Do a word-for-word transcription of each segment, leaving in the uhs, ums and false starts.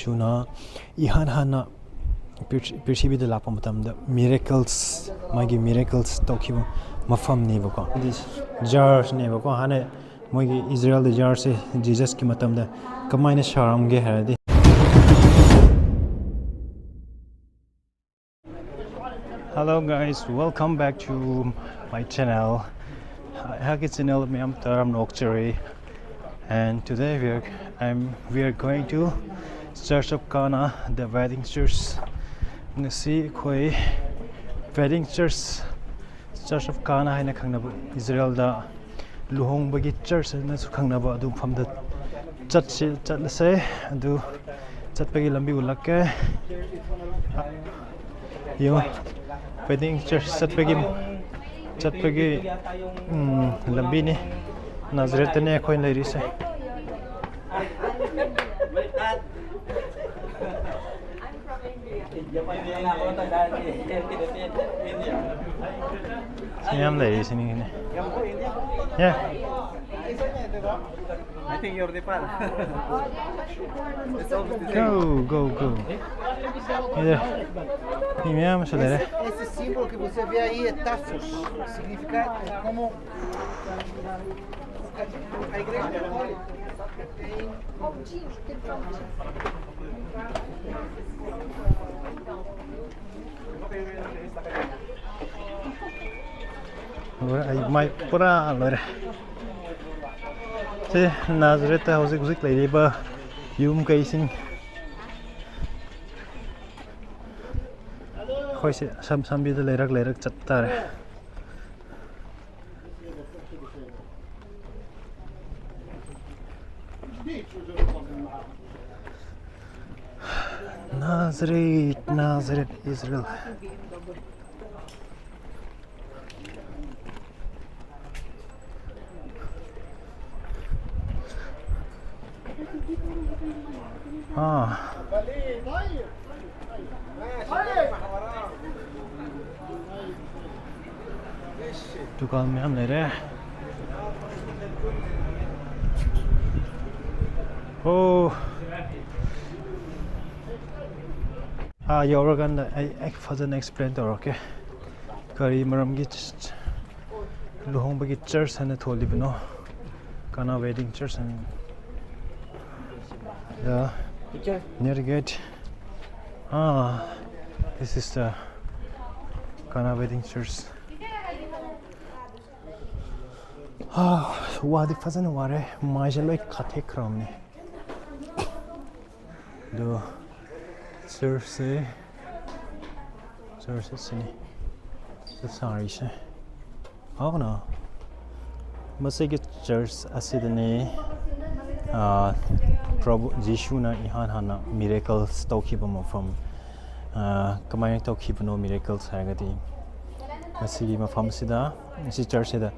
ꯌꯤꯁꯨꯅ ꯏꯍꯥꯟ ꯍꯥꯟꯅ ꯄ꯭ꯔꯤꯊꯤ- ꯄ꯭ꯔꯤꯊꯤꯕꯤꯗ ꯂꯥꯛꯄ ꯃꯇꯝꯗ miracles, ꯃꯥꯒꯤ miracles ꯇꯧꯈꯤꯕ ꯃꯐꯝꯅꯦꯕꯀꯣ꯫ Church ꯅꯦꯕꯀꯣ꯫ ꯍꯥꯟꯅ ꯃꯣꯏꯒꯤ ꯏꯖꯔꯦꯜꯗ church ꯁꯦ ꯖꯤꯖꯁꯀꯤ ꯃꯇꯝꯗ ꯀꯃꯥꯏꯅ ꯁꯥꯔꯝꯒꯦ ꯍꯥꯏꯔꯗꯤ, Hello guys, welcome back to my channel. ꯑꯩꯍꯥꯛꯀꯤ channel ꯃꯌꯥꯝ ꯇꯔꯥꯝꯅ ꯑꯣꯛꯆꯔꯤ꯫ And today we are, I'm, we are going to Church of Cana, the wedding church. ꯉꯁꯤ ꯑꯩꯈꯣꯏ wedding church, Church of Cana ꯍꯥꯏꯅ ꯈꯪꯅꯕ ꯏꯖꯔꯦꯜꯗ ꯂꯨꯍꯣꯡꯕꯒꯤ church ꯍꯥꯏꯅꯁꯨ ꯈꯪꯅꯕ ꯑꯗꯨ ꯃꯐꯝꯗ ꯆꯠꯁꯤ, ꯆꯠꯂꯁꯦ꯫ ꯑꯗꯨ ꯆꯠꯄꯒꯤ ꯂꯝꯕꯤ ꯎꯠꯂꯛꯀꯦ꯫ ꯌꯦꯡꯉꯣ, wedding church ꯆꯠꯄꯒꯤ, ꯆꯠꯄꯒꯤ, ꯎꯝ, ꯂꯝꯕꯤꯅꯤ꯫ ꯅꯥꯖꯔꯦꯠꯇꯅꯦ ꯑꯩꯈꯣꯏ ꯂꯩꯔꯤꯁꯦ꯫ ꯁꯤ ꯌꯥꯝ ꯂꯩꯔꯤ ꯁꯤꯅꯤꯅꯦ꯫ Yeah. I think you're Nepal. Go, go, go. ꯁꯤꯗ ꯃꯤ ꯃꯌꯥꯝ ꯑꯃꯁꯨ ꯂꯩꯔꯦ꯫ Ese símbolo que você vê aí é Tafos. Significa como a igreja católica tem ꯂꯣꯏꯔꯦ, ꯑꯩ ꯃꯥꯏ ꯄꯨꯔꯥ ꯂꯣꯏꯔꯦ꯫ ꯁꯤ ꯅꯥꯖꯔꯦꯠꯇ ꯍꯧꯖꯤꯛ ꯍꯧꯖꯤꯛ ꯂꯩꯔꯤꯕ ꯌꯨꯝ ꯀꯩꯁꯤꯡ꯫ ꯑꯩꯈꯣꯏꯁꯦ ꯑꯁꯝ ꯁꯝꯕꯤꯗ ꯂꯩꯔꯛ ꯂꯩꯔꯛ ꯆꯠꯄ ꯇꯥꯔꯦ꯫ Nazareth, Nazareth, Israel. ꯑꯥ꯫ ꯗꯨꯀꯥꯟ ꯃꯌꯥꯝ ꯂꯩꯔꯦ꯫ ꯑꯣ꯫ ꯑꯥ ꯌꯧꯔꯀꯥꯟꯗ ꯑꯩ ꯑꯩ ꯐꯖꯅ ꯑꯦꯛꯁꯄ꯭ꯂꯦꯟ ꯇꯧꯔꯛꯀꯦ, ꯀꯔꯤ ꯃꯔꯝꯒꯤ ꯆ- ꯆ- ꯂꯨꯍꯣꯡꯕꯒꯤ ꯆꯔꯆ ꯍꯥꯏꯅ ꯊꯣꯜꯂꯤꯕꯅꯣ, ꯀꯅꯥ ꯋꯦꯗꯤꯡ ꯆꯔꯆ ꯍꯥꯏꯅ꯫ The near gate. Ah, this is the Kana wedding church. Ah, ꯋꯥꯗꯤ ꯐꯖꯅ ꯋꯥꯔꯦ, ꯃꯥꯏꯁꯦ ꯂꯣꯏ ꯀꯥꯊꯦꯛꯈ꯭ꯔꯕꯅꯦ꯫ ꯑꯗꯣ ꯆꯔꯆꯁꯦ, ꯆꯔꯆꯁꯦ ꯁꯤꯅꯤ, ꯁꯤ ꯁꯥꯔꯤꯁꯦ꯫ ꯍꯥꯎꯅ ꯃꯁꯤꯒꯤ ꯆꯔꯆ ꯑꯁꯤꯗꯅꯤ, ꯑꯥ, ꯄ꯭ꯔꯚꯨ ꯖꯤꯁꯨꯅ ꯏꯍꯥꯟ ꯍꯥꯟꯅ ꯃꯤꯔꯦꯀꯜꯁ ꯇꯧꯈꯤꯕ ꯃꯐꯝ꯫ ꯑꯥ, ꯀꯃꯥꯏꯅ ꯇꯧꯈꯤꯕꯅꯣ ꯃꯤꯔꯦꯀꯜꯁ ꯍꯥꯏꯔꯒꯗꯤ, ꯃꯁꯤꯒꯤ ꯃꯐꯝꯁꯤꯗ, ꯁꯤ ꯆꯔꯆꯁꯤꯗ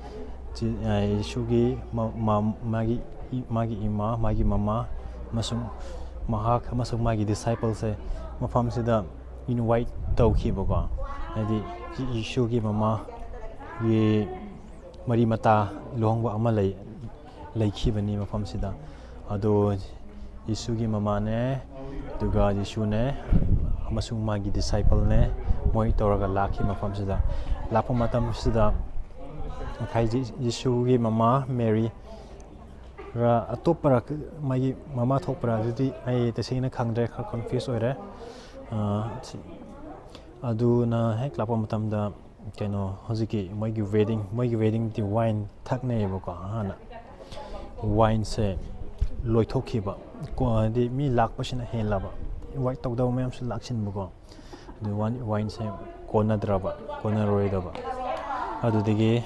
ꯖꯤ-, ꯑꯥ, ꯌꯤꯁꯨꯒꯤ ꯃ-, ꯃ-, ꯃꯥꯒꯤ ꯏ-, ꯃꯥꯒꯤ ꯏꯃꯥ, ꯃꯥꯒꯤ ꯃꯃꯥ ꯑꯃꯁꯨꯡ ꯃꯍꯥꯛ ꯑꯃꯁꯨꯡ ꯃꯥꯒꯤ ꯗꯤꯁꯥꯏꯄꯜꯁꯦ ꯃꯐꯝꯁꯤꯗ ꯏꯟꯚꯥꯏꯠ ꯇꯧꯈꯤꯕꯀꯣ꯫ ꯍꯥꯏꯗꯤ ꯌꯤꯁꯨꯒꯤ ꯃꯃꯥꯒꯤ ꯃꯔꯤ ꯃꯇꯥ ꯂꯨꯍꯣꯡꯕ ꯑꯃ ꯂꯩ, ꯂꯩꯈꯤꯕꯅꯤ ꯃꯐꯝꯁꯤꯗ꯫ ꯑꯗꯣ ꯌꯤꯁꯨꯒꯤ ꯃꯃꯥꯅꯦ, ꯑꯗꯨꯒ ꯌꯤꯁꯨꯅꯦ, ꯑꯃꯁꯨꯡ ꯃꯥꯒꯤ ꯗꯤꯁꯥꯏꯄꯜꯅꯦ, ꯃꯣꯏ ꯇꯧꯔꯒ ꯂꯥꯛꯈꯤ ꯃꯐꯝꯁꯤꯗ꯫ ꯂꯥꯛꯄ ꯃꯇꯝꯁꯤꯗ ꯉꯁꯥꯏ ꯖꯤ-, ꯌꯤꯁꯨꯒꯤ ꯃꯃꯥ ꯃꯦꯔꯤ ꯔ ꯑꯇꯣꯞꯄꯔ, ꯃꯥꯒꯤ ꯃꯃꯥ ꯊꯣꯛꯄꯔ ꯑꯗꯨꯗꯤ ꯑꯩ ꯇꯁꯦꯡꯅ ꯈꯪꯗ꯭ꯔꯦ, ꯈꯔ ꯀꯟꯐ꯭ꯌꯨꯁ ꯑꯣꯏꯔꯦ꯫ ꯑꯥ, ꯁꯤ-, ꯑꯗꯨꯅ ꯍꯦꯛ ꯂꯥꯛꯄ ꯃꯇꯝꯗ ꯀꯩꯅꯣ, ꯍꯧꯖꯤꯛꯀꯤ ꯃꯣꯏꯒꯤ ꯋꯦꯗꯤꯡ, ꯃꯣꯏꯒꯤ ꯋꯦꯗꯤꯡꯗꯤ ꯋꯥꯏꯟ ꯊꯛꯅꯩꯌꯦꯕꯀꯣ꯫ ꯍꯥꯟꯅ ꯋꯥꯏꯟꯁꯦ ꯂꯣꯏꯊꯣꯛꯈꯤꯕ, ꯀꯣ, ꯍꯥꯏꯗꯤ ꯃꯤ ꯂꯥꯛꯄꯁꯤꯅ ꯍꯦꯜꯂꯕ, ꯏꯟꯚꯥꯏꯠ ꯇꯧꯗꯕ ꯃꯌꯥꯝꯁꯨ ꯂꯥꯛꯁꯤꯟꯕꯀꯣ꯫ ꯑꯗꯨ ꯋꯥꯏꯟ, ꯋꯥꯏꯟꯁꯦ ꯀꯣꯟꯅꯗ꯭ꯔꯕ, ꯀꯣꯟꯅꯔꯣꯏꯗꯕ꯫ ꯑꯗꯨꯗꯒꯤ,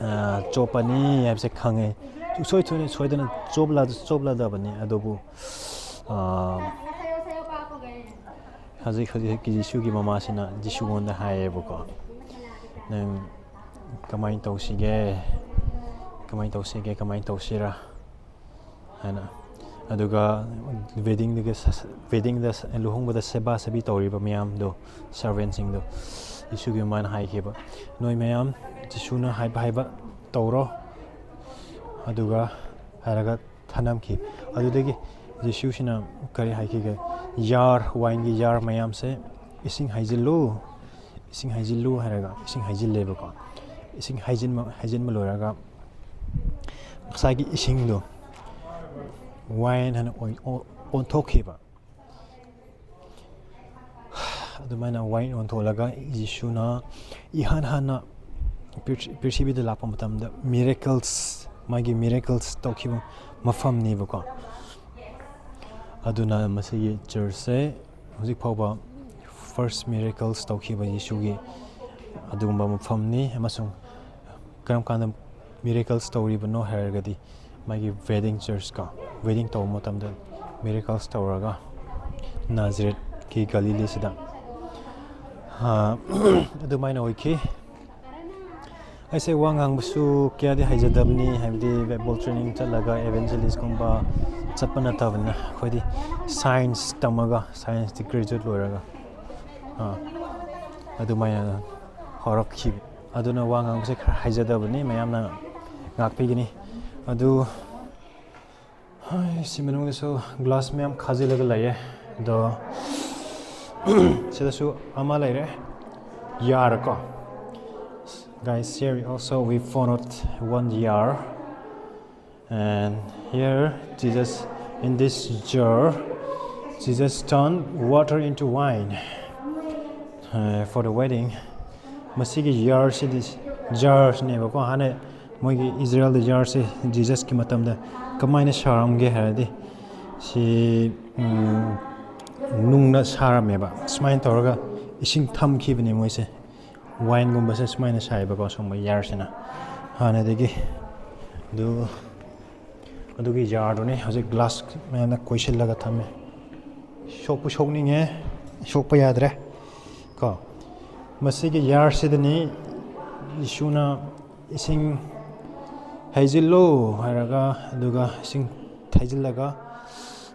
ꯑꯥ, ꯆꯣꯞꯄꯅꯤ ꯍꯥꯏꯕꯁꯦ ꯈꯪꯉꯦ꯫ ꯁꯨꯡꯁꯣꯏ ꯁꯣꯏ-, ꯁꯣꯏꯗꯅ ꯆꯣꯞꯂ-, ꯆꯣꯞꯂꯗꯕꯅꯤ꯫ ꯑꯗꯨꯕꯨ, ꯑꯥ, ꯍꯧꯖꯤꯛ, ꯍꯧꯖꯤꯛ ꯖꯤꯁꯨꯒꯤ ꯃꯃꯥꯁꯤꯅ ꯖꯤꯁꯨꯉꯣꯟꯗ ꯍꯥꯏꯌꯦꯕꯀꯣ, "ꯅꯪ ꯀꯃꯥꯏꯅ ꯇꯧꯁꯤꯒꯦ? ꯀꯃꯥꯏꯅ ꯇꯧꯁꯤꯒꯦ? ꯀꯃꯥꯏꯅ ꯇꯧꯁꯤꯔꯥ?" ꯍꯥꯏꯅ꯫ ꯑꯗꯨꯒ ꯋꯦꯗꯤꯡꯗꯒꯤ ꯁ-, ꯁ-, ꯋꯦꯗꯤꯡꯗ ꯁ-, ꯂꯨꯍꯣꯡꯕꯗ ꯁꯦꯕꯥ ꯁꯦꯕꯤ ꯇꯧꯔꯤꯕ ꯃꯌꯥꯝꯗꯣ, ꯁꯔꯚꯦꯟꯁꯤꯡꯗꯣ, ꯖꯤꯁꯨꯒꯤ ꯃꯃꯥꯅ ꯍꯥꯏꯈꯤꯕ, "ꯅꯣꯏ ꯃꯌꯥꯝ ꯖꯤꯁꯨꯅ ꯍꯥꯏꯕ, ꯍꯥꯏꯕ ꯇꯧꯔꯣ"꯫ ꯑꯗꯨꯒ ꯍꯥꯏꯔꯒ ꯊꯅꯝꯈꯤ꯫ ꯑꯗꯨꯗꯒꯤ ꯖꯤꯁꯨꯁꯤꯅ ꯀꯔꯤ ꯍꯥꯏꯈꯤꯒꯦ? ꯌꯥꯔ, ꯋꯥꯏꯟꯒꯤ ꯌꯥꯔ ꯃꯌꯥꯝꯁꯦ ꯏꯁꯤꯡ ꯍꯩꯖꯤꯜꯂꯨ, ꯏꯁꯤꯡ ꯍꯩꯖꯤꯜꯂꯨ ꯍꯥꯏꯔꯒ ꯏꯁꯤꯡ ꯍꯩꯖꯤꯜꯂꯦꯕꯀꯣ꯫ ꯏꯁꯤꯡ ꯍꯩꯖꯤꯟꯕ, ꯍꯩꯖꯤꯟꯕ ꯂꯣꯏꯔꯒ ꯉꯁꯥꯏꯒꯤ ꯏꯁꯤꯡꯗꯣ ꯋꯥꯏꯟ ꯍꯥꯏꯅ ꯑꯣꯏ-, ꯑꯣ-, ꯑꯣꯟꯊꯣꯛꯈꯤꯕ꯫ ꯑꯗꯨꯃꯥꯏꯅ ꯋꯥꯏꯟ ꯑꯣꯟꯊꯣꯛꯂꯒ ꯖꯤꯁꯨꯅ ꯏꯍꯥꯟ ꯍꯥꯟꯅ ꯄ꯭ꯔꯤꯊꯤ-, ꯄ꯭ꯔꯤꯊꯤꯕꯤꯗ ꯂꯥꯛꯄ ꯃꯇꯝꯗ miracles, ꯃꯥꯒꯤ miracles ꯇꯧꯈꯤꯕ ꯃꯐꯝꯅꯦꯕꯀꯣ꯫ ꯑꯗꯨꯅ ꯃꯁꯤꯒꯤ ꯆꯔꯆꯁꯦ ꯍꯧꯖꯤꯛ ꯐꯥꯎꯕ first miracles ꯇꯧꯈꯤꯕ ꯌꯤꯁꯨꯒꯤ ꯑꯗꯨꯒꯨꯝꯕ ꯃꯐꯝꯅꯤ꯫ ꯑꯃꯁꯨꯡ ꯀꯔꯝ ꯀꯥꯟꯗ miracles ꯇꯧꯔꯤꯕꯅꯣ ꯍꯥꯏꯔꯒꯗꯤ, ꯃꯥꯒꯤ wedding church ꯀꯣ, wedding ꯇꯧꯕ ꯃꯇꯝꯗ miracles ꯇꯧꯔꯒ ꯅꯥꯖꯔꯦꯠꯀꯤ ꯒꯂꯤꯂꯤꯁꯤꯗ, ꯑꯥ, ꯑꯗꯨꯃꯥꯏꯅ ꯑꯣꯏꯈꯤ꯫ ꯑꯩꯁꯦ ꯋꯥ ꯉꯥꯡꯕꯁꯨ ꯀꯌꯥꯗꯤ ꯍꯩꯖꯗꯕꯅꯤ, ꯍꯥꯏꯕꯗꯤ Bible training ꯆꯠꯂꯒ evangelist ꯀꯨꯝꯕ ꯆꯠꯄ ꯅꯠꯇꯕꯅꯤꯅ, ꯑꯩꯈꯣꯏꯗꯤ science ꯇꯝꯃꯒ, science ꯗꯤ graduate ꯂꯣꯏꯔꯒ, ꯑꯥ, ꯑꯗꯨꯃꯥꯏꯅ ꯍꯧꯔꯛꯈꯤ꯫ ꯑꯗꯨꯅ ꯋꯥ ꯉꯥꯡꯕꯁꯦ ꯈꯔ ꯍꯩꯖꯗꯕꯅꯤ, ꯃꯌꯥꯝꯅ ꯉꯥꯛꯄꯤꯒꯅꯤ꯫ ꯑꯗꯨ, ꯍꯣꯏ, ꯁꯤ ꯃꯅꯨꯡꯗꯁꯨ glass ꯃꯌꯥꯝ ꯈꯥꯖꯤꯜꯂꯒ ꯂꯩꯌꯦ꯫ ꯑꯗꯣ, ꯁꯤꯗꯁꯨ ꯑꯃ ꯂꯩꯔꯦ, ꯌꯥꯔꯀꯣ꯫ Guys, here also we found out one jar. And here, Jesus, in this jar, Jesus turned water into wine, uh, for the wedding. ꯃꯁꯤꯒꯤ ꯌꯥꯔꯁꯤꯗꯤ, ꯖꯥꯔꯁꯅꯦꯕꯀꯣ, ꯍꯥꯟꯅ ꯃꯣꯏꯒꯤ ꯏꯖꯔꯦꯜꯗ ꯌꯥꯔꯁꯦ ꯖꯤꯖꯁꯀꯤ ꯃꯇꯝꯗ ꯀꯃꯥꯏꯅ ꯁꯥꯔꯝꯒꯦ ꯍꯥꯏꯔꯗꯤ, ꯁꯤ, ꯎꯝ, ꯅꯨꯡꯅ ꯁꯥꯔꯝꯃꯦꯕ꯫ ꯁꯨꯃꯥꯏꯅ ꯇꯧꯔꯒ ꯏꯁꯤꯡ ꯊꯝꯈꯤꯕꯅꯦ ꯃꯣꯏꯁꯦ꯫ ꯋꯥꯏꯟꯒꯨꯝꯕꯁꯦ ꯁꯨꯃꯥꯏꯅ ꯁꯥꯏꯕꯀꯣ, ꯁꯨꯝꯕ ꯌꯥꯔꯁꯤꯅ ꯍꯥꯟꯅꯗꯒꯤ꯫ ꯑꯗꯨ, ꯑꯗꯨꯒꯤ ꯌꯥꯔꯗꯨꯅꯦ ꯍꯧꯖꯤꯛ glass ꯃꯌꯥꯝꯅ ꯀꯣꯏꯁꯤꯜꯂꯒ ꯊꯝꯃꯦ꯫ ꯁꯣꯛꯄꯨ ꯁꯣꯛꯅꯤꯡꯉꯦ, ꯁꯣꯛꯄ ꯌꯥꯗ꯭ꯔꯦ ꯀꯣ꯫ ꯃꯁꯤꯒꯤ ꯌꯥꯔꯁꯤꯗꯅꯤ ꯌꯤꯁꯨꯅ ꯏꯁꯤꯡ ꯍꯩꯖꯤꯜꯂꯨ ꯍꯥꯏꯔꯒ, ꯑꯗꯨꯒ ꯏꯁꯤꯡ ꯍꯩꯖꯤꯜꯂꯒ,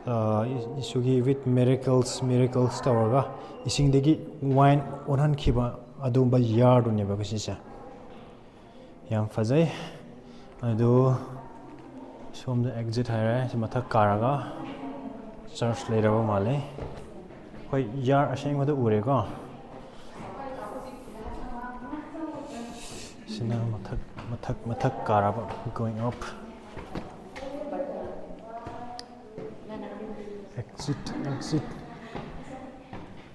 ꯑ, ꯌꯤꯁꯨꯒꯤ with miracles, miracles ꯇꯧꯔꯒ ꯏꯁꯤꯡꯗꯒꯤ ꯋꯥꯏꯟ ꯑꯣꯟꯍꯟꯈꯤꯕ ꯑꯗꯨꯒꯨꯝꯕ ꯌꯥꯔꯗꯨꯅꯦꯕ ꯁꯤꯁꯦ꯫ ꯌꯥꯝ ꯐꯖꯩ꯫ ꯑꯗꯨ ꯁꯣꯝꯗ exit ꯍꯥꯏꯔꯦ, ꯁꯤ ꯃꯊꯛ ꯀꯥꯔꯒ꯫ ꯆꯔꯆ ꯂꯩꯔꯕ ꯃꯥꯜꯂꯦ꯫ ꯍꯣꯏ, ꯌꯥꯔ ꯑꯁꯦꯡꯕꯗ ꯎꯔꯦꯀꯣ꯫ ꯁꯤꯅ ꯃꯊꯛ ꯃꯊꯛ ꯃꯊꯛ ꯀꯥꯔꯕ, going up꯫ Exit, exit꯫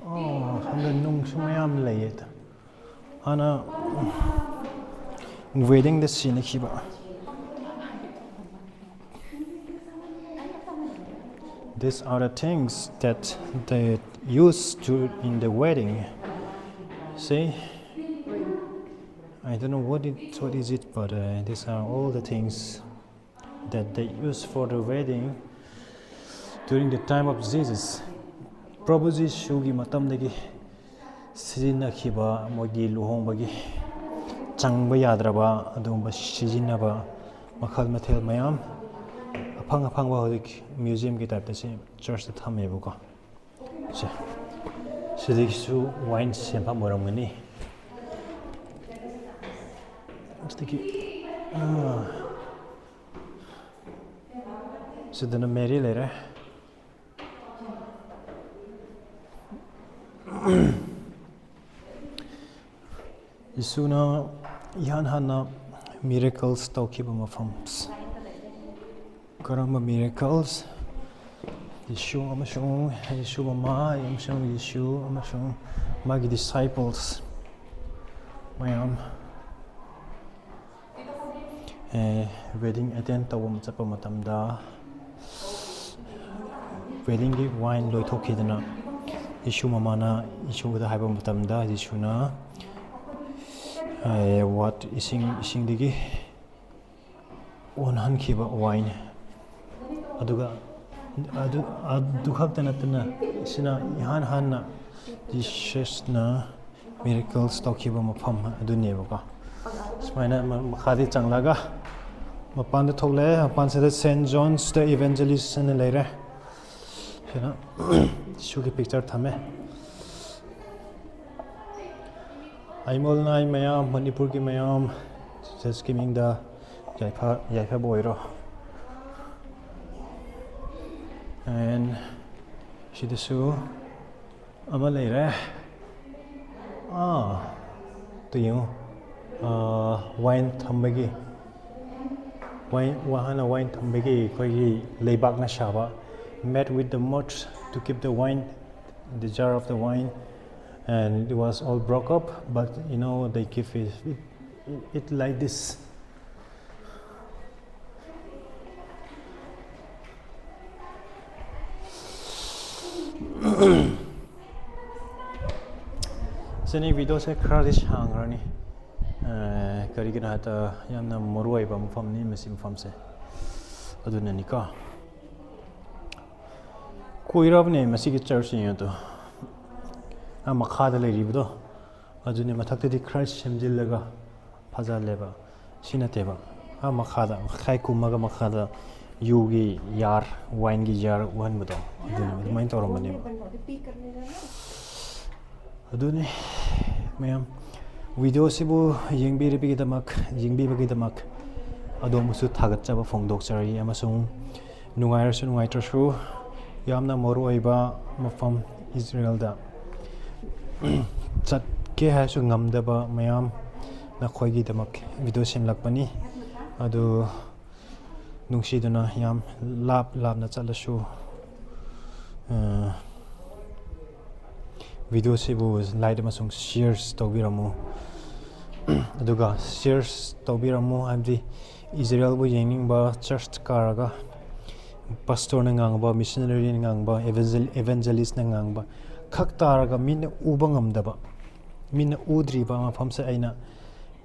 ꯑꯣ, ꯁꯣꯝꯗ ꯅꯨꯡꯁꯨ ꯃꯌꯥꯝ ꯂꯩꯌꯦ꯫ ꯍꯥꯟꯅ ꯋꯦꯗꯤꯡꯗ ꯁꯤꯖꯤꯟꯅꯈꯤꯕ꯫ These are the things that they use to in the wedding. See? I don't know what it, what is it, but uh, these are all the things that they use for the wedding during the time of Jesus. ꯄ꯭ꯔꯚꯨ ꯖꯤꯁꯨꯒꯤ ꯃꯇꯝꯗꯒꯤ ꯁꯤꯖꯤꯟꯅꯈꯤꯕ, ꯃꯣꯏꯒꯤ ꯂꯨꯍꯣꯡꯕꯒꯤ ꯆꯪꯕ ꯌꯥꯗ꯭ꯔꯕ ꯑꯗꯨꯒꯨꯝꯕ ꯁꯤꯖꯤꯟꯅꯕ ꯃꯈꯜ ꯃꯊꯦꯜ ꯃꯌꯥꯝ, ꯑꯐꯪ ꯑꯐꯪꯕ ꯍꯧꯖꯤꯛ ꯃ꯭ꯌꯨꯖꯤꯌꯝꯒꯤ ꯇꯥꯏꯞꯇ ꯁꯤ ꯆꯔꯆꯇ ꯊꯝꯃꯦꯕꯀꯣ꯫ ꯁꯦ, ꯁꯤꯗꯒꯤꯁꯨ ꯋꯥꯏꯟ ꯁꯦꯝꯐꯝ ꯑꯣꯏꯔꯝꯒꯅꯤ꯫ ꯑꯁꯤꯗꯒꯤ, ꯑꯥ, ꯁꯤꯗꯅ ꯃꯦꯔꯤ ꯂꯩꯔꯦ꯫ ꯌꯤꯁꯨꯅ ꯏꯍꯥꯟ ꯍꯥꯟꯅ miracles ꯇꯧꯈꯤꯕ ꯃꯐꯝ꯫ ꯀꯔꯝꯕ miracles? ꯌꯤꯁꯨ ꯑꯃꯁꯨꯡ ꯌꯤꯁꯨ ꯃꯃꯥ ꯑꯃꯁꯨꯡ ꯌꯤꯁꯨ ꯑꯃꯁꯨꯡ ꯃꯥꯒꯤ disciples ꯃꯌꯥꯝ wedding attend ꯇꯧꯕ ꯆꯠꯄ ꯃꯇꯝꯗ, weddingꯒꯤ wine ꯂꯣꯏꯊꯣꯛꯈꯤꯗꯅ, ꯌꯤꯁꯨ ꯃꯃꯥꯅ ꯌꯤꯁꯨꯗ ꯍꯥꯏꯕ ꯃꯇꯝꯗ, ꯌꯤꯁꯨꯅ, ꯑꯦ, what, ꯏꯁꯤꯡ, ꯏꯁꯤꯡꯗꯒꯤ ꯑꯣꯟꯍꯟꯈꯤꯕ wine꯫ ꯑꯗꯨꯒ ꯑꯗꯨ, ꯑꯗꯨ ꯈꯛꯇ ꯅꯠꯇꯅ, ꯁꯤꯅ ꯏꯍꯥꯟ ꯍꯥꯟꯅ ꯖꯤꯁꯁꯅ miracles ꯇꯧꯈꯤꯕ ꯃꯐꯝ ꯑꯗꯨꯅꯦꯕꯀꯣ꯫ ꯁꯨꯃꯥꯏꯅ ꯃ-, ꯃꯈꯥꯗꯤ ꯆꯪꯂꯒ ꯃꯄꯥꯟꯗ ꯊꯣꯛꯂꯛꯑꯦ꯫ ꯃꯄꯥꯟꯁꯤꯗ Saint John's the Evangelist ꯍꯥꯏꯅ ꯂꯩꯔꯦ꯫ ꯁꯤꯅ ꯖꯤꯁꯨꯒꯤ picture ꯊꯝꯃꯦ꯫ ꯑꯩꯃꯣꯜ ꯅꯥꯏ ꯃꯌꯥꯝ, ꯃꯅꯤꯄꯨꯔꯒꯤ ꯃꯌꯥꯝ, ꯖꯤꯁꯁꯀꯤ ꯃꯤꯡꯗ ꯌꯥꯏꯐ-, ꯌꯥꯏꯐꯕ ꯑꯣꯏꯔꯣ꯫ And ꯁꯤꯗꯁꯨ ꯑꯃ ꯂꯩꯔꯦ꯫ ꯑꯥ, ꯇꯨ ꯌꯦꯡꯉꯨ꯫ ꯑꯥ, wine ꯊꯝꯕꯒꯤ, wine, ꯋꯥꯍꯅ wine ꯊꯝꯕꯒꯤ ꯑꯩꯈꯣꯏꯒꯤ ꯂꯩꯕꯥꯛꯅ ꯁꯥꯕ, made with the mud to keep the wine, the jar of the wine, and it was all broke up, but you know, they keep it, it, it like this. ꯁꯤꯅꯤ ꯚꯤꯗꯤꯑꯣꯁꯦ ꯈꯔꯗꯤ ꯁꯥꯡꯈ꯭ꯔꯅꯤ꯫ ꯑ, ꯀꯔꯤꯒꯤꯅꯣ ꯍꯥꯏꯗ ꯌꯥꯝꯅ ꯃꯔꯨ ꯑꯣꯏꯕ ꯃꯐꯝꯅꯤ ꯃꯁꯤ ꯃꯐꯝꯁꯦ꯫ ꯑꯗꯨꯅꯅꯤꯀꯣ꯫ ꯀꯨꯏꯔꯕꯅꯦ ꯃꯁꯤꯒꯤ ꯆꯔꯆ ꯌꯦꯡꯉꯗꯣ꯫ ꯑꯥ ꯃꯈꯥꯗ ꯂꯩꯔꯤꯕꯗꯣ꯫ ꯑꯗꯨꯅꯦ ꯃꯊꯛꯇꯗꯤ ꯈꯔ ꯁꯦꯝꯖꯤꯜꯂꯒ ꯐꯖꯍꯜꯂꯦꯕ꯫ ꯁꯤ ꯅꯠꯇꯦꯕ꯫ ꯑꯥ ꯃꯈꯥꯗ, ꯃꯈꯥꯏ ꯀꯨꯝꯃꯒ ꯃꯈꯥꯗ ꯌꯨꯒꯤ ꯌꯥꯔ, ꯋꯥꯏꯟꯒꯤ ꯌꯥꯔ ꯎꯍꯟꯕꯗꯣ꯫ ꯑꯗꯨꯅꯦ, ꯑꯗꯨꯃꯥꯏꯅ ꯇꯧꯔꯝꯕꯅꯦꯕ꯫ ꯑꯗꯨꯅꯤ, ꯃꯌꯥꯝ, ꯚꯤꯗꯤꯑꯣꯁꯤꯕꯨ ꯌꯦꯡꯕꯤꯔꯤꯕꯒꯤꯗꯃꯛ, ꯌꯦꯡꯕꯤꯕꯒꯤꯗꯃꯛ ꯑꯗꯣꯝꯕꯨꯁꯨ ꯊꯥꯒꯠꯆꯕ ꯐꯣꯡꯗꯣꯛꯆꯔꯤ, ꯑꯃꯁꯨꯡ ꯅꯨꯡꯉꯥꯏꯔꯁꯨ ꯅꯨꯡꯉꯥꯏꯇ꯭ꯔꯁꯨ, ꯌꯥꯝꯅ ꯃꯔꯨ ꯑꯣꯏꯕ ꯃꯐꯝ ꯏꯖꯔꯦꯜꯗ ꯆꯠꯀꯦ ꯍꯥꯏꯔꯁꯨ ꯉꯝꯗꯕ ꯃꯌꯥꯝ ꯅꯈꯣꯏꯒꯤꯗꯃꯛ ꯚꯤꯗꯤꯑꯣ ꯁꯦꯝꯂꯛꯄꯅꯤ꯫ ꯑꯗꯨ ꯅꯨꯡꯁꯤꯗꯨꯅ ꯌꯥꯝ ꯂꯥꯞ ꯂꯥꯞꯅ ꯆꯠꯂꯁꯨ, ꯑ, ꯚꯤꯗꯤꯑꯣꯁꯤꯕꯨ like ꯑꯃꯁꯨꯡ share ꯇꯧꯕꯤꯔꯝꯃꯨ꯫ ꯑꯗꯨꯒ share ꯇꯧꯕꯤꯔꯝꯃꯨ ꯍꯥꯏꯕꯗꯤ ꯏꯖꯔꯦꯜꯕꯨ ꯌꯦꯡꯅꯤꯡꯕ, ꯆꯔꯆ ꯀꯥꯔꯒ ꯄꯥꯁꯇꯣꯔꯅ ꯉꯥꯡꯕ, ꯃꯤꯁꯅꯔꯤꯅ ꯉꯥꯡꯕ, ꯏꯚꯦꯟꯖꯦꯂꯤꯁꯅ ꯉꯥꯡꯕ ꯈꯛ ꯇꯥꯔꯒ ꯃꯤꯠꯅ ꯎꯕ ꯉꯝꯗꯕ, ꯃꯤꯠꯅ ꯎꯗ꯭ꯔꯤꯕ ꯃꯐꯝꯁꯦ ꯑꯩꯅ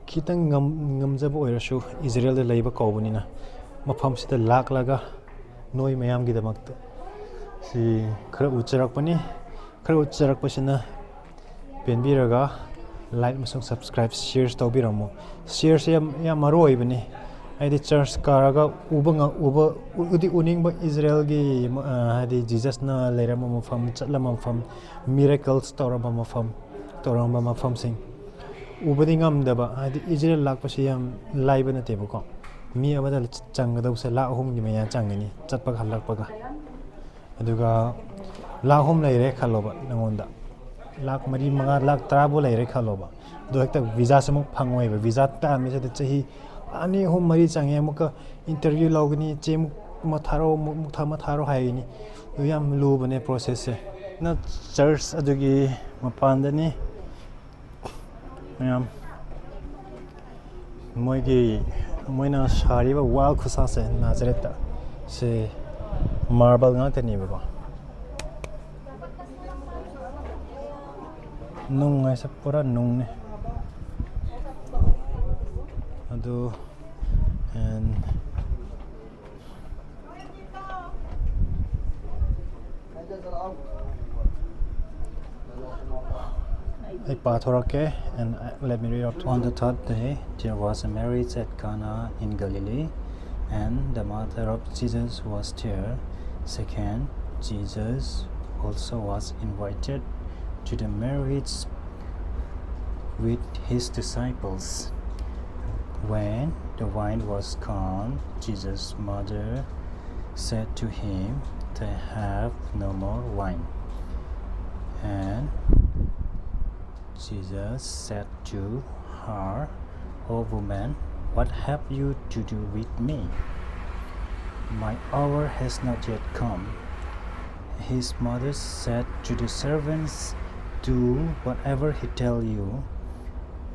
ꯈꯤꯇꯪ ꯉꯝ-, ꯉꯝꯖꯕ ꯑꯣꯏꯔꯁꯨ ꯏꯖꯔꯦꯜꯗ ꯂꯩꯕ ꯀꯧꯕꯅꯤꯅ ꯃꯐꯝꯁꯤꯗ ꯂꯥꯛꯂꯒ ꯅꯣꯏ ꯃꯌꯥꯝꯒꯤꯗꯃꯛꯇ ꯁꯤ ꯈꯔ ꯎꯠꯆꯔꯛꯄꯅꯤ꯫ ꯈꯔ ꯎꯠꯆꯔꯛꯄꯁꯤꯅ ꯄꯦꯟꯕꯤꯔꯒ like ꯑꯃꯁꯨꯡ subscribe, share ꯇꯧꯕꯤꯔꯝꯃꯨ꯫ Shareꯁꯦ ꯌꯥꯝ, ꯌꯥꯝ ꯃꯔꯨ ꯑꯣꯏꯕꯅꯤ꯫ ꯍꯥꯏꯗꯤ ꯆꯔꯆ ꯀꯥꯔꯒ ꯎꯕ ꯉ-, ꯎꯕ, ꯎꯗꯤ ꯎꯅꯤꯡꯕ ꯏꯖꯔꯦꯜꯒꯤ, ꯑ, ꯍꯥꯏꯗꯤ ꯖꯤꯖꯁꯅ ꯂꯩꯔꯝꯕ ꯃꯐꯝ, ꯆꯠꯂꯝꯕ ꯃꯐꯝ, miracles ꯇꯧꯔꯝꯕ ꯃꯐꯝ, ꯇꯧꯔꯝꯕ ꯃꯐꯝꯁꯤꯡ ꯎꯕꯗꯤ ꯉꯝꯗꯕ, ꯍꯥꯏꯗꯤ ꯏꯖꯔꯦꯜ ꯂꯥꯛꯄꯁꯤ ꯌꯥꯝ ꯂꯥꯏꯕ ꯅꯠꯇꯦꯕꯀꯣ꯫ ꯃꯤ ꯑꯃꯗ ꯆꯪꯒꯗꯧꯕꯁꯦ ꯂꯥꯛ ꯑꯍꯨꯝꯒꯤ ꯃꯌꯥ ꯆꯪꯒꯅꯤ ꯆꯠꯄꯒ ꯍꯜꯂꯛꯄꯒ꯫ ꯑꯗꯨꯒ ꯂꯥꯛ ꯑꯍꯨꯝ ꯂꯩꯔꯦ ꯈꯜꯂꯣꯕ, ꯅꯪꯉꯣꯟꯗ ꯂꯥꯛ ꯃꯔꯤ, ꯃꯉꯥ, ꯂꯥꯛ ꯇꯔꯥꯕꯨ ꯂꯩꯔꯦ ꯈꯜꯂꯣꯕ, ꯑꯗꯣ ꯍꯦꯛꯇ ꯚꯤꯖꯥꯁꯦ ꯑꯃꯨꯛ ꯐꯪꯉꯣꯏꯕ꯫ ꯚꯤꯖꯥ ꯇꯥꯟꯕꯁꯤꯗ ꯆꯍꯤ ꯑꯅꯤ, ꯑꯍꯨꯝ, ꯃꯔꯤ ꯆꯪꯉꯦ꯫ ꯑꯃꯨꯛꯀ ꯏꯟꯇꯔꯚ꯭ꯌꯨ ꯂꯧꯒꯅꯤ, ꯆꯦ ꯑꯃꯨꯛ ꯑꯃ ꯊꯥꯔꯛꯑꯣ, ꯑꯃꯨꯛ ꯑꯃꯨꯛ ꯊꯥ-, ꯑꯃ ꯊꯥꯔꯛꯑꯣ ꯍꯥꯏꯒꯅꯤ꯫ ꯑꯗꯨ ꯌꯥꯝ ꯂꯨꯕꯅꯦ ꯄ꯭ꯔꯣꯁꯦꯁꯁꯦ꯫ ꯅ ꯆꯔꯆ ꯑꯗꯨꯒꯤ ꯃꯄꯥꯟꯗꯅꯤ꯫ ꯃꯌꯥꯝ ꯃꯣꯏꯒꯤ, ꯃꯣꯏꯅ ꯁꯥꯔꯤꯕ ꯋꯥꯜ ꯈꯨꯁꯥꯁꯦ ꯅꯥꯖꯔꯦꯠꯇ ꯁꯦ ꯃꯥꯔꯕꯜ ꯉꯥꯛꯇꯅꯦꯕꯀꯣ꯫ ꯅꯨꯡ ꯍꯥꯏꯁꯦ ꯄꯨꯔꯥ ꯅꯨꯡꯅꯦ꯫ ꯑꯗꯨ, and ꯑꯩ ꯄꯥꯊꯣꯔꯛꯀꯦ, and, uh, let me read out. On the third day, there was a marriage at Cana in Galilee, and the mother of Jesus was there. Second, Jesus also was invited to the marriage with his disciples. When the wine was gone, Jesus' mother said to him, "They have no more wine." And Jesus said to her, "O woman, what have you to do with me? My hour has not yet come." His mother said to the servants, "Do whatever he tell you."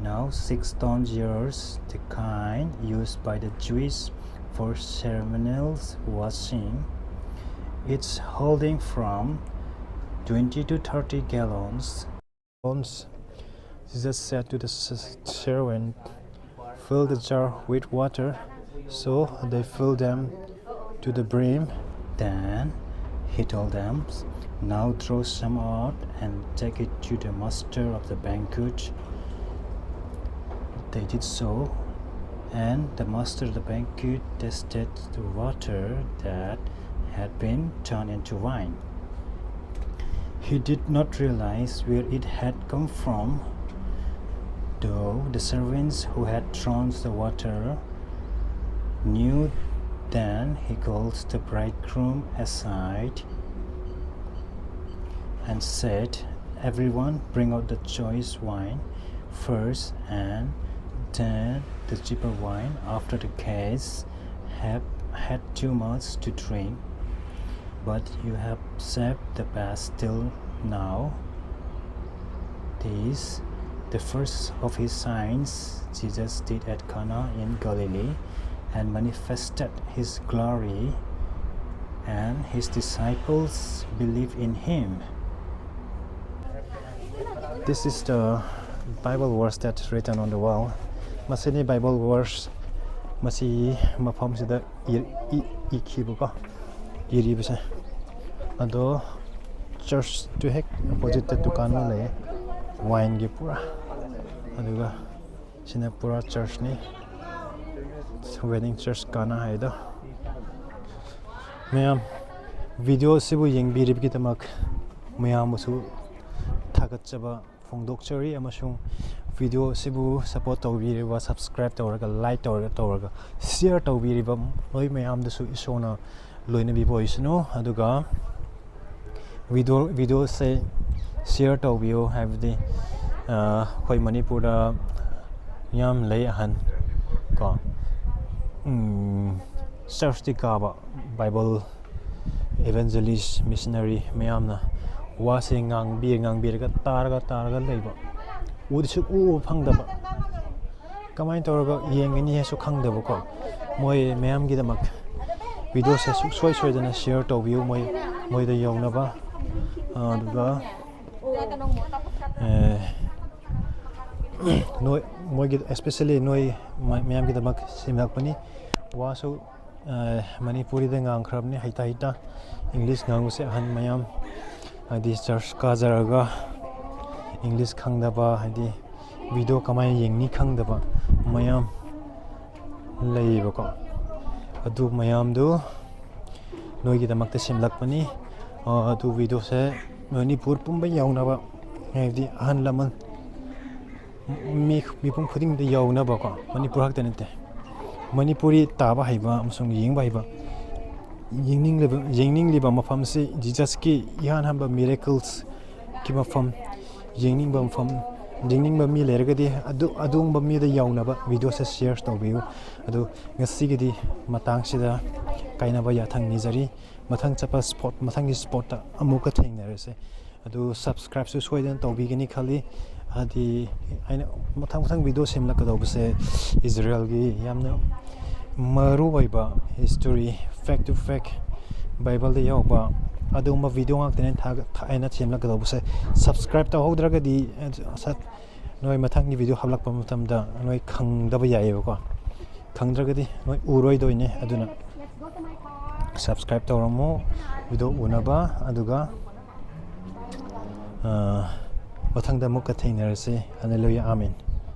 Now six tonge jars, the kind used by the Jewish for ceremonial washing, each holding from twenty to thirty gallons. Jesus said to the s-, servant, "Fill the jar with water." So they filled them to the brim. Then he told them, "Now draw some out and take it to the master of the banquet." They did so, and the master of the banquet tasted the water that had been turned into wine. He did not realize where it had come from, though the servants who had drawn the water knew. Then he calls the bridegroom aside. and said, "Everyone, bring out the choice wine first, and then the cheaper wine after the guests have had too much to drink. But you have saved the best till now." This, the first of his signs Jesus did at Cana in Galilee, and manifested his glory, and his disciples believed in him. This is the Bible verse that written on the wall. ꯃꯁꯤꯅꯤ Bible verse ꯃꯁꯤ ꯃꯐꯝꯁꯤꯗ E- E- ꯏꯈꯤꯕꯀꯣ, ꯏꯔꯤꯕꯁꯦ꯫ ꯑꯗꯣ church two ꯍꯦꯛ opposite ꯇ ꯗꯨꯀꯥꯟ ꯑꯃ ꯂꯩꯌꯦ, wine ꯒꯤ ꯄꯨꯔꯥ꯫ ꯑꯗꯨꯒ ꯁꯤꯅ ꯄꯨꯔꯥ church ꯅꯤ, wedding church Cana ꯍꯥꯏꯗꯣ꯫ ꯃꯌꯥꯝ, video ꯁꯤꯕꯨ ꯌꯦꯡꯕꯤꯔꯤꯕꯒꯤꯗꯃꯛ ꯃꯌꯥꯝꯕꯨꯁꯨ ꯊꯥꯒꯠꯆꯕ ꯐꯣꯡꯗꯣꯛꯆꯔꯤ, ꯑꯃꯁꯨꯡ video ꯁꯤꯕꯨ support ꯇꯧꯕꯤꯔꯤꯕ, subscribe ꯇꯧꯔꯒ, like ꯇꯧꯔꯒ, ꯇꯧꯔꯒ, share ꯇꯧꯕꯤꯔꯤꯕ ꯅꯣꯏ ꯃꯌꯥꯝꯗꯁꯨ ꯏꯁꯣꯔꯅ ꯂꯣꯏꯅꯕꯤꯕ ꯑꯣꯏꯁꯅꯨ꯫ ꯑꯗꯨꯒ video, video ꯁꯦ share ꯇꯧꯕꯤꯌꯨ, ꯍꯥꯏꯕꯗꯤ, ꯑ, ꯑꯩꯈꯣꯏ ꯃꯅꯤꯄꯨꯔꯗ ꯌꯥꯝ ꯂꯩ ꯑꯍꯟ ꯀꯣ, ꯎꯝ, church ꯇꯤ ꯀꯥꯕ, Bible evangelist, missionary ꯃꯌꯥꯝꯅ ꯋꯥꯁꯦ ꯉꯥꯡꯕꯤ ꯉꯥꯡꯕꯤꯔꯒ, ꯇꯥꯔꯒ ꯇꯥꯔꯒ ꯂꯩꯕ, ꯎꯗꯤ ꯁꯨꯛꯎ ꯎꯕ ꯐꯪꯗꯕ, ꯀꯃꯥꯏꯅ ꯇꯧꯔꯒ ꯌꯦꯡꯒꯅꯤ ꯍꯥꯏꯁꯨ ꯈꯪꯗꯕꯀꯣ꯫ ꯃꯣꯏ ꯃꯌꯥꯝꯒꯤꯗꯃꯛ video ꯁꯦ ꯁꯨꯡꯁꯣꯏ ꯁꯣꯏꯗꯅ share ꯇꯧꯕꯤꯌꯨ, ꯃꯣꯏ, ꯃꯣꯏꯗ ꯌꯧꯅꯕ꯫ ꯑꯗꯨꯒ, ꯑꯦ, ꯅꯣꯏ, ꯃꯣꯏꯒꯤ, especially ꯅꯣꯏ ꯃ-, ꯃꯌꯥꯝꯒꯤꯗꯃꯛ ꯁꯦꯝꯂꯛꯄꯅꯤ꯫ ꯋꯥꯁꯨ, ꯑꯦ, ꯃꯅꯤꯄꯨꯔꯤꯗ ꯉꯥꯡꯈ꯭ꯔꯕꯅꯤ, ꯍꯩꯇꯥ ꯍꯩꯇꯥ꯫ English ꯉꯥꯡꯕꯁꯦ ꯑꯍꯟ ꯃꯌꯥꯝ, ꯍꯥꯏꯗꯤ church ꯀꯥꯖꯔꯒ English ꯈꯪꯗꯕ, ꯍꯥꯏꯗꯤ video ꯀꯃꯥꯏꯅ ꯌꯦꯡꯅꯤ ꯈꯪꯗꯕ ꯃꯌꯥꯝ ꯂꯩꯌꯦꯕꯀꯣ꯫ ꯑꯗꯨ ꯃꯌꯥꯝꯗꯨ ꯅꯣꯏꯒꯤꯗꯃꯛꯇ ꯁꯦꯝꯂꯛꯄꯅꯤ꯫ ꯑ, ꯑꯗꯨ video ꯁꯦ ꯃꯅꯤꯄꯨꯔ ꯄꯨꯝꯕ ꯌꯧꯅꯕ, ꯍꯥꯏꯕꯗꯤ ꯑꯍꯜ ꯂꯃꯟ, ꯃꯤ, ꯃꯤꯄꯨꯝ ꯈꯨꯗꯤꯡꯗ ꯌꯧꯅꯕꯀꯣ, ꯃꯅꯤꯄꯨꯔ ꯈꯛꯇ ꯅꯠꯇꯦ, ꯃꯅꯤꯄꯨꯔꯤ ꯇꯥꯕ ꯍꯩꯕ ꯑꯃꯁꯨꯡ ꯌꯦꯡꯕ ꯍꯩꯕ ꯌꯦꯡꯅꯤꯡꯂꯤꯕ ꯌꯦꯡꯅꯤꯡꯂꯤꯕ ꯃꯐꯝꯁꯤ ꯖꯤꯖꯁꯀꯤ ꯏꯍꯥꯟ ꯍꯥꯟꯕ ꯃꯤꯔꯦꯀꯜꯁꯀꯤ ꯃꯐꯝ, ꯌꯦꯡꯅꯤꯡꯕ ꯃꯐꯝ, ꯌꯦꯡꯅꯤꯡꯕ ꯃꯤ ꯂꯩꯔꯒꯗꯤ ꯑꯗꯨ ꯑꯗꯨꯒꯨꯝꯕ ꯃꯤꯗ ꯌꯧꯅꯕ ꯚꯤꯗꯤꯑꯣꯁꯦ ꯁꯤꯌꯔ ꯇꯧꯕꯤꯌꯨ꯫ ꯑꯗꯨ ꯉꯁꯤꯒꯤꯗꯤ ꯃꯇꯥꯡꯁꯤꯗ ꯀꯥꯏꯅꯕ ꯌꯥꯊꯪ ꯅꯤꯖꯔꯤ꯫ ꯃꯊꯪ ꯆꯠꯄ ꯁ꯭ꯄꯣꯠ ꯃꯊꯪꯒꯤ ꯁ꯭ꯄꯣꯠꯇ ꯑꯃꯨꯛꯀ ꯊꯦꯡꯅꯔꯁꯦ꯫ ꯑꯗꯨ ꯁꯕꯁꯀ꯭ꯔꯥꯏꯕꯁꯨ ꯁꯣꯏꯗꯅ ꯇꯧꯕꯤꯒꯅꯤ ꯈꯜꯂꯤ꯫ ꯍꯥꯏꯗꯤ ꯑꯩꯅ ꯃꯊꯪ ꯃꯊꯪ ꯚꯤꯗꯤꯑꯣ ꯁꯦꯝꯂꯛꯀꯗꯧꯕꯁꯦ ꯏꯖꯔꯦꯜꯒꯤ ꯌꯥꯝꯅ ꯃꯔꯨ ꯑꯣꯏꯕ ꯍꯤꯁꯇꯣꯔꯤ, ꯐꯦꯛ ꯇꯨ ꯐꯦꯛ, ꯕꯥꯏꯕꯜꯗ ꯌꯥꯎꯕ ꯑꯗꯨꯒꯨꯝꯕ ꯚꯤꯗꯤꯑꯣ ꯉꯥꯛꯇꯅꯦ ꯊꯥꯒ- ꯊꯥ- ꯑꯩꯅ ꯁꯦꯝꯂꯛꯀꯗꯧꯕꯁꯦ꯫ ꯁꯕꯁꯀ꯭ꯔꯥꯏꯕ ꯇꯧꯍꯧꯗ꯭ꯔꯒꯗꯤ ꯁꯠ ꯅꯣꯏ ꯃꯊꯪꯒꯤ ꯚꯤꯗꯤꯑꯣ ꯍꯥꯞꯂꯛꯄ ꯃꯇꯝꯗ ꯅꯣꯏ ꯈꯪꯗꯕ ꯌꯥꯏꯌꯦꯕꯀꯣ꯫ ꯈꯪꯗ꯭ꯔꯒꯗꯤ ꯅꯣꯏ ꯎꯔꯣꯏꯗꯣꯏꯅꯦ꯫ ꯑꯗꯨꯅ ꯁꯕꯁꯀ꯭ꯔꯥꯏꯕ ꯇꯧꯔꯝꯃꯣ ꯚꯤꯗꯤꯑꯣ ꯎꯅꯕ꯫ ꯑꯗꯨꯒ ꯃꯊꯪꯗ ꯑꯃꯨꯛꯀ ꯊꯦꯡꯅꯔꯁꯤ꯫ ꯍꯜꯂꯦꯂꯨꯌꯥ, ꯑꯥꯃꯦꯟ꯫